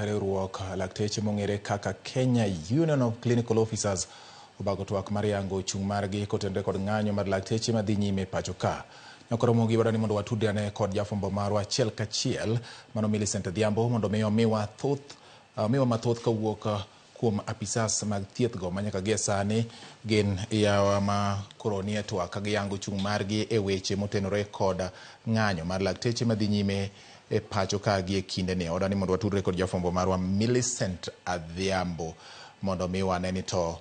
Riwruok lakteche mong'ere kaka Kenya Union of Clinical Officers obago twak mar yango chung' margi kotenore kod ng'anyo mar lakteche madhi nyime pacho ka. Nyakoromogi wadwa ni mondo watudre ane kod jafwambo marwa achiel kachiel mano Millicent Adhiambo mondo mi omiwa thoth omiwa mathoth kawuok kuom apisas mag thieth go manyaka gie sani gin yawa ma koro nie twak ka giyango chung' margi e weche motenore kod ng'anyo mar lakteche madhi nyime e pacho ka gie kindeni. Wadwa ni mondo watudre kod jafwambo marwa Millicent Adhiambo mondo mi wane ni to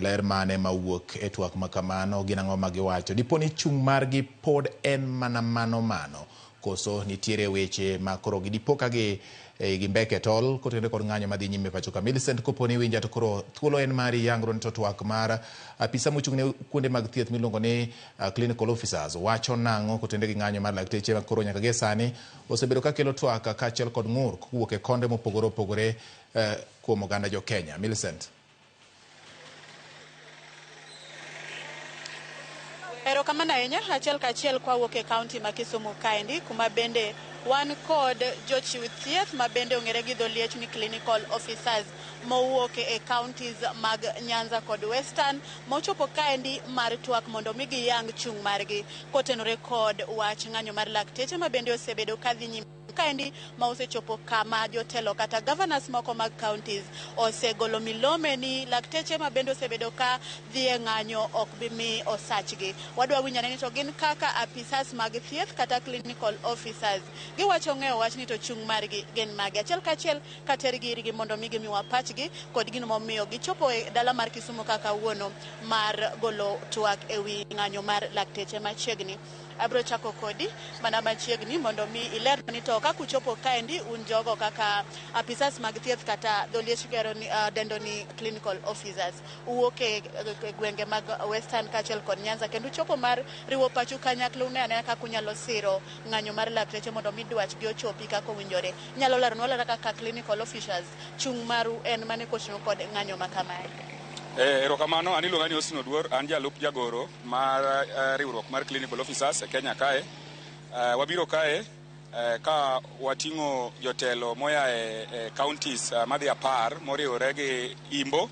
ler mane mawuok e twak ma kamano, gin ang'o ma giwacho. Dipo ni chung' margi pod en mana mano mano, koso nitiere weche ma koro gidipo ka gi gimbeke tol kotenore kod ng'anyo madhi nyime pacho ka. Millicent, kopo ni iwinja to koro thuolo en mari yangro ni to twak mar apisa mochung' ne kuonde mag thieth miluongo ni clinical officers wacho nang'o kotenore gi ng'anyo mar lakteche ma koro nyaka gie sani osebedo ka kelo twak kaachiel kod ng'ur kowuok e konde mopogore opogore kuom oganda jo Kenya. Millicent. Erokamano ahinya. Achiel kachiel kwawuok e kaunti ma Kisumu kaendi, kuma bende wan kod jochiw thieth ma bende ong'ere gi dho liech ni clinical officers mowuok e counties mag Nyanza kod Western mochopo kaendi mar twak mondo mi giyang chung' margi kotenore kod wach ng'anyo mar lakteche ma bende osebedo kadhi nyime kaendi ma osechopo kama jotelo kata governors moko mag counties osegolo milome ni lakteche ma bende osebedo ka dhi e ng'anyo ok bi mi osachgi. Wadwa winjo ni to gin kaka apisas mag thieth kata clinical officers giwacho ng'eyo wach ni to chung' margi gin mage. Achiel kachiel katergi irgi mondo mi gimiwa pachgi kod gino momiyo gichopo e dala mar Kisumu kaka kawuono mar golo twak ewi ng'anyo mar lakteche machiegni. Abiro chako kodi mana machiegni mondo mi iler ni to kaka uchopo kaendi un jogo kaka apisas mag thieth kata dho liech gero ni, dendo ni clinical officers uwuok e gwenge mag Western kaachiel kod Nyanza kendo uchopo mar riwo pachu kanyakla une anena kaka unyalo siro ng'anyo mar lakteche mondo mi dwachgi ochopi kaka owinjore. Inyalo leronwa alera kaka clinical officers chung' maru en mane kotingo kod ng'anyo ma kamae? Erokamano, an iluonga ni Austin Oduor, an jalup jagoro mar riwruok mar clinical officers e Kenya kae. Wabiro kae ka wating'o jotelo moya e counties madhi 10 moriwore gi Imbo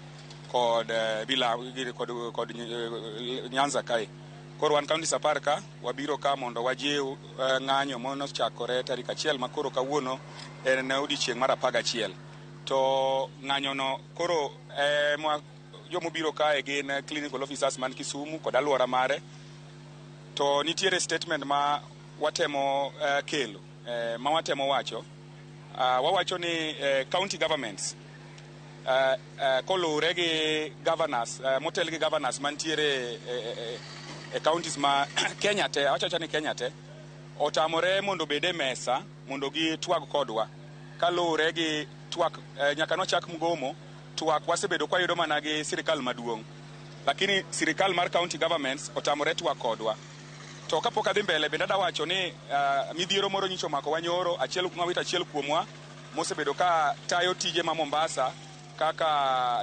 kod Bila kod Nyanza kae. Koro wan counties 10 ka, wabiro ka mondo wajiw ng'anyo manochakore tarik 1 ma koro kawuono en odiochieng' mar 11. To ng'anyo no koro jomobiro kae gin clinical officers man Kisumu kod alwora mare. To nitiere statement ma watemo kelo, ma watemo wacho. Wawacho ni county governments koluwore gi governors, motel gi governors mantiere e counties ma Kenya te, awacho awacha ni Kenya te, otamore mondo obed e mesa mondo gitwag kodwa. Kaluwore gi twak, nyaka nochak mgomo, twak wasebedo kwayudo mana gi sirikal maduong'. Lakini sirikal mar county governments otamore twak kodwa. To kapok adhi mbele bende adwa wacho ni midhiero moro nyocha omako wa nyoro, achiel mawito achiel kuomwa mosebedo ka tayo tije ma Mombasa kaka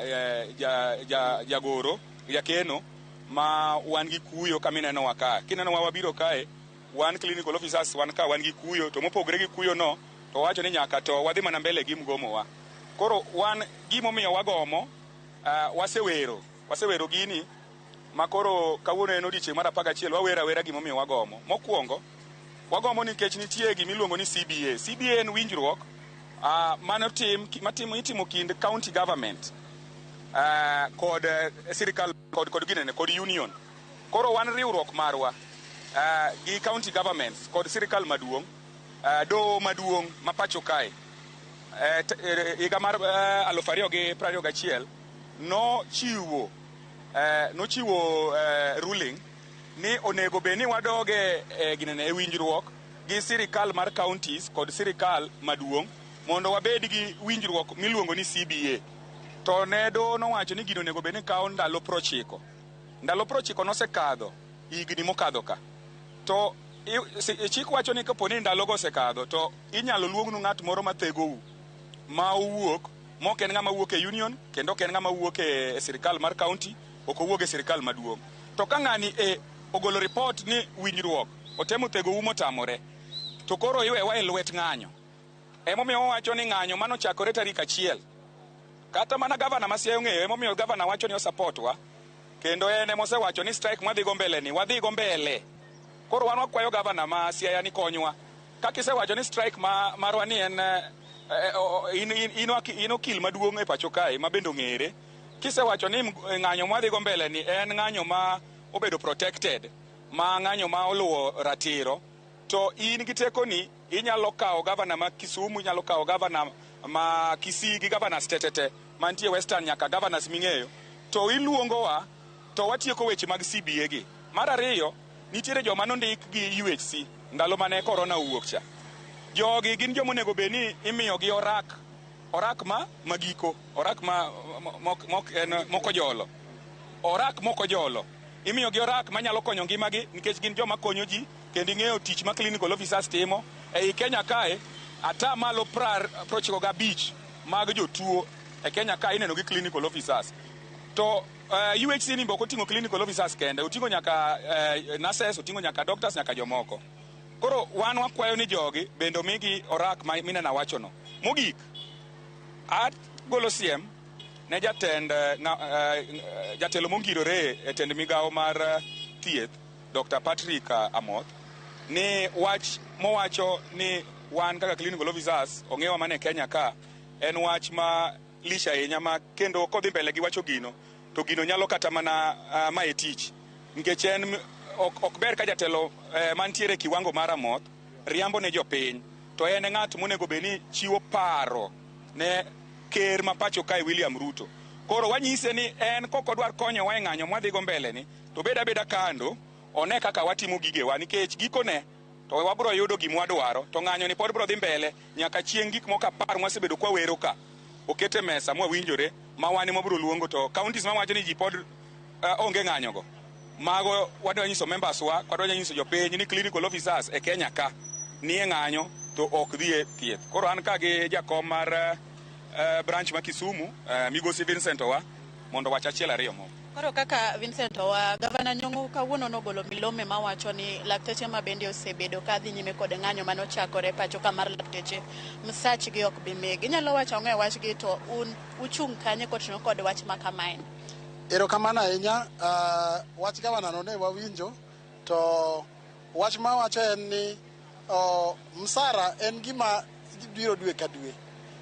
jagoro, jakeno ma wan gi kuyo kama inenowa ka. Kinenowa wabiro kae, wan clinical officers wan ka wan gi kuyo, to mopogore gi kuyo no, to wawacho ni nyaka to wadhi mana mbele gi mgomo wa. Koro wan gimomiyo wagomo, wasewero gini ma koro kawuono en odiochieng' mar 11, wawero awera gimomiyo wagomo. Mokwongo, wagomo nikech nitie gimiluongo ni CBA. CBA en winjruok mano itimo kind county government kod sirikal kod ginene kod union. Koro wan riwruok marwa gi county governments kod sirikal maduong', doho maduong' ma pacho kae higa mar 2021 nochiwo ruling ni onego bed ni wadoge ginene e winjruok gi sirikal mar counties kod sirikal maduong' mondo wabed gi winjruok miluongo ni CBA. To ne doho nowacho ni gino onego bed ni kawo ndalo 90. Ndalo 90 nosekadho higni mokadho ka. To chik wacho ni kapo ni ndalogo osekadho to inyalo luongnu ng'at moro mathegou ma owuok, ma ok en ng'ama wuok e union kendo ok en ng'ama wuok e sirikal mar county, ok owuok e sirikal maduong'. To ka ng'ani ogolo report ni winjruok otemo thegou motamore, to koro iwewa e lwet ng'anyo. Emomiyo wawacho ni ng'anyo manochakore tarik 1. Kata mana gavana ma Siaya ong'eyo, emomiyo gavana wacho ni osupport wa. Kendo en emosewacho ni strike mwadhigo mbele ni wadhigo mbele. Koro wan wakwayo gavana ma Siaya ni konywa. Kaka isewacho ni strike ma marwa ni en in okil maduong' e pacho kae ma bende ong'ere. Kisewacho ni ng'anyo mwadhigo mbele ni en ng'anyo ma obedo protected, ma ng'anyo ma oluwo ratiro, to in gi tekoni inyalo kawo gavana ma Kisumu, inyalo kawo gavana ma Kisii gi governors tetete mantie Western nyaka governors ming'eyo, to iluongowa to watieko weche mag CBA gi. Mar ariyo, nitiere joma nondik gi UHC ndalo mane corona owuok cha. Jogi gin joma onego bed ni imiyogi orak, orak ma magiko, orak ma mok en moko jolo. Orak moko jolo. Imiyogi orak manyalo konyo ngimagi nikech gin joma konyo ji kendo ing'eyo tich ma clinical officers timo. Ei Kenya kae, 95% mag jotuo e Kenya kae ineno gi clinical officers. To UHC ni ok oting'o clinical officers kende, oting'o nyaka nurses, oting'o nyaka doctors, nyaka jomoko. Koro wan wakwayo ni jogi bende omigi orak ma mineno awachono. Mogik, agolo siem ne jatend jatelo mongirore e tend migawo mar thieth, Dr. Patrick Amoth, ni wach mowacho ni wan kaka clinical officers ong'ewa mana e Kenya ka en wach ma lich ahinya ma kendo kodhi mbele gi wacho gino to gino nyalo kata mana maye tich nikech en ok ber ka jatelo mantiere e kiwango mar Amoth riambo ne jopiny to en e ng'at monego bed ni chiwo paro ne ker ma pacho kae William Ruto. Koro wanyise ni en kok odwar konyowa e ng'anyo mwadhigo mbele ni to bed abeda kando one kaka watimo gigewa nikech gikone to wabro yudo gima wadwaro to ng'anyo ni pod bro dhi mbele nyaka chieng' gik moko 10 mwasebedo kwawero ka okete mesa mwawinjore ma wan ema wabro luongo to counties mawacho ni ji pod onge ng'anyogo mago wadwa nyiso members wa wadwa nyiso jopiny ni clinical officers e Kenya ka nie ng'anyo to ok dhi e thieth. Koro an ka gi jakom mar branch ma Kisumu, migosi Vincent Owa, mondo wach achiel ariyo moko. Koro kaka Vincent Owa, Gavana Nyong'o kawuono nogolo milome mawacho ni lakteche ma bende osebedo ka dhi nyime kod ng'anyo manochakore pacho ka mar lakteche msachgi ok bi migi. Inyalo wacho ang'o e wachgi to un uchung' kanye kotenore kod wach ma kamae? Erokamano ahinya. Wach gavana no ne wawinjo to wach mawacho en ni msara en gima biro dwe ka dwe.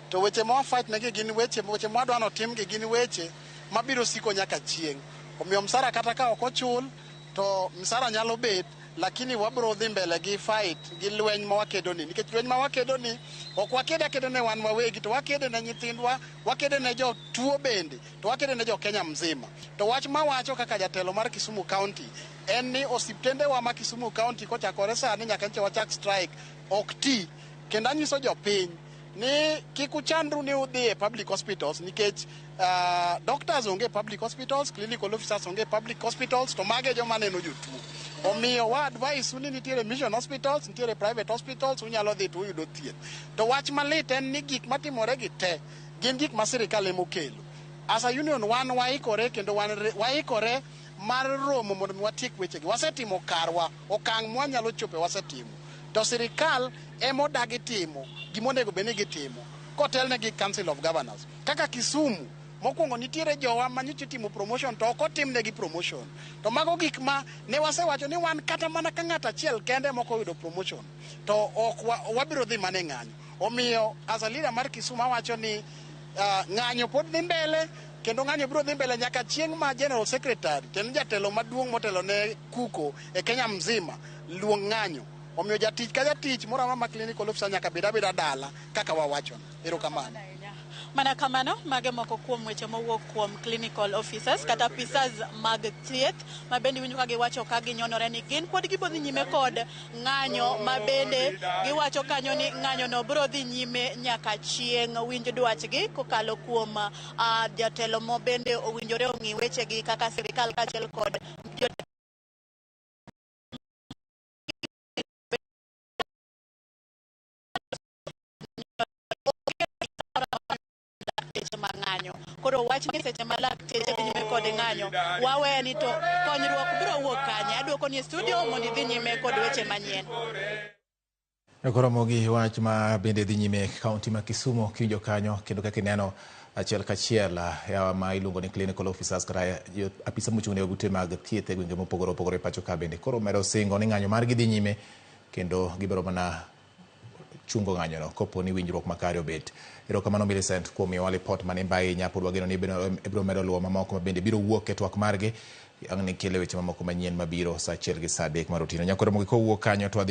To weche ma wafight negi gin weche mwadwa notimgi gin weche mabiro siko nyaka chieng'. Omiyo msara kata ka ok ochul to msara nyalo bet, lakini wabro dhi mbele gi fight gi lweny ma wakedo ni, nikech lweny ma wakedo ni ok waked akeda ne wan wawegi, to wakede ne nyithindwa, wakede ne jotuo bende, to wakede ne jo Kenya mzima. To wach mawacho kaka jatelo mar Kisumu County en ni osiptendewa ma Kisumu County kochakore sani nyaka nche wachak strike ok ti, kendo anyiso jopiny ni kik uchandru ni udhi e public hospitals nikech doctors onge e public hospitals, clinical officers onge e public hospitals, to mage joma neno jotuo. Omiyo wa advise u ni nitiere mission hospitals, nitiere private hospitals, unyalo dhi to uyudo thieth. To wach malit en ni gik matimore gi te gin gik ma sirikal ema okelo. As a union wan waikore kendo wan waikore mar romo mondo mi watiek wechegi. Wasetimo karwa, okang' mwanyalo chope wasetimo. To sirikal ema odagi timo gimonego bed ni gitimo kotelne gi Council of Governors. Kaka Kisumu, mokwongo nitiere jowa manyocha itimo promotion to ok otimnegi promotion. To mago gik ma ne wasewacho ni wan kata mana ka ng'ato achiel kende mok oyudo promotion to ok wabiro dhi mana e ng'anyo. Omiyo as a leader mar Kisumu awacho ni ng'anyo pod dhi mbele kendo ng'anyo biro dhi mbele nyaka chieng' ma General Secretary kendo jatelo maduong' motelo ne KUCO e Kenya mzima luong ng'anyo. Omiyo jatich ka jatich moro amora ma clinical officer nyaka bed abeda dala kaka wawachono. Erokamano. Mana kamano, mage moko kuom weche mowuok kuom clinical officers kata apisas mag thieth ma bende iwinjo ka giwacho ka ginyonore ni gin pod gibiro dhi nyime kod ng'anyo ma bende giwacho kanyo ni ng'anyo no biro dhi nyime nyaka chieng' winj dwachgi kokalo kuom jatelo mo bende owinjore ong'i wechegi kaka sirikal kaachiel kod lakteche mang'anyo. Koro wach ni seche ma lakteche dhi nyime kod ng'anyo, wawe ni to konyruok biro wuok kanye? Aduoko ni e studio mondo idhi nyime kod weche manyien. Koro gi wach ma bende dhi nyime e kaunti ma Kisumu kiwinjo kanyo kendo kaka ineno achiel kachiel yawa ma iluongo ni clinical officers kata apisa mochung' ne ute mag thieth e gwenge mopogore opogore e pacho ka bende koro medo singo ni ng'anyo margi dhi nyime kendo gibiro mana chungo ng'anyono kopo ni winjruok makare obet. Erokamano Millicent kuom miyowa lipot manimba ahinya. Pod wageno ni ibiro medo luwo mamoko ma bende biro wuok e twak margi ang' nikele weche mamoko manyien mabiro saa 1 gi saa 3 mar otieno. Nyakoro kowuok kanyo to wadhi